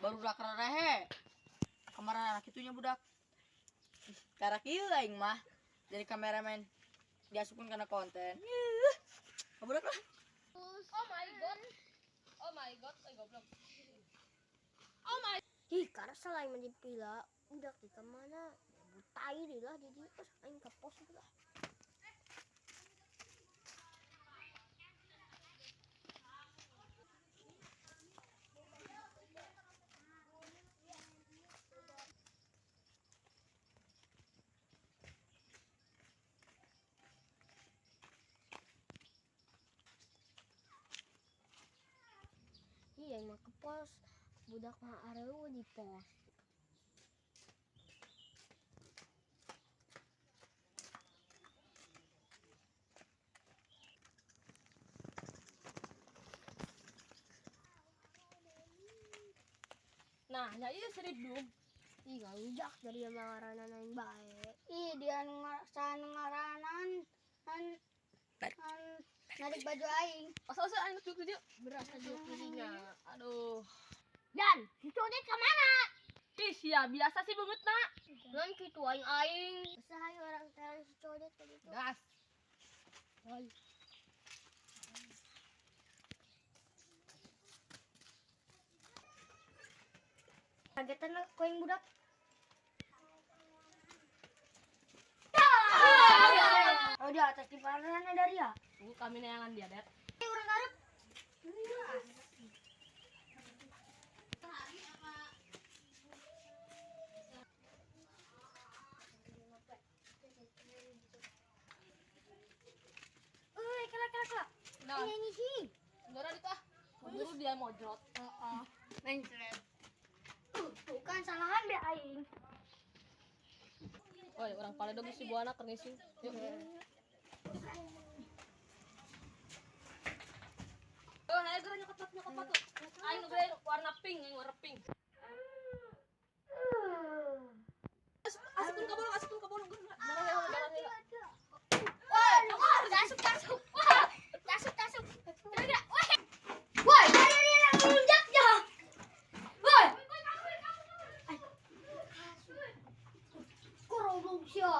Baru dak rehe. Kamar anak itunya budak. Karak ieu aing mah. Jadi kameramen diasupkeun kana konten. Yuh. Budak lah. Oh my god. Oh my god, eh goblok. Oh my. Ih, karena selain menjadi pila, budak di kemana? Butai deh lah jadi terus aing ke pos lah. Iya, aing mah ke pos. Budak mah areueuh di pos. Nah, ya ieu seri dum. Ih, ngalujak dari yang ngaranan aing bae. Ih, dia ngaranan an an narik baju aing. Asal-asal aing duduk dieu. Beras duduk dirinya. Aduh. Dan, si Codet ke mana? Ih, sia biasa sih beungeutna. Non kitu aing aing. Usaha orang teran si Codet tadi itu. Gas. Kagetan lah kau yang budak. Oh, di atas di mana dari ya? Tunggu kami neangan dia, Det. Eh, orang karep. Eh, kela kela kela. Nah, Ini sih. enggak ada itu ah. Keburu dia mojrot. Heeh. Mencret. Bukan salahan be aing. Oi, orang paledog si buana keur ngising. Yuk. Oh, hayo geura nyokot nyokot batu. Aing nu gede warna pink, aing warna pink. Asupkeun ka bolong, asupkeun ka bolong. Darah heula, darah heula. Wah, tasuk tasuk. Wah, tasuk tasuk. Kira-kira. Wah. Wah, dari dia ngelunjak ya. Wah. Kok roblok sia.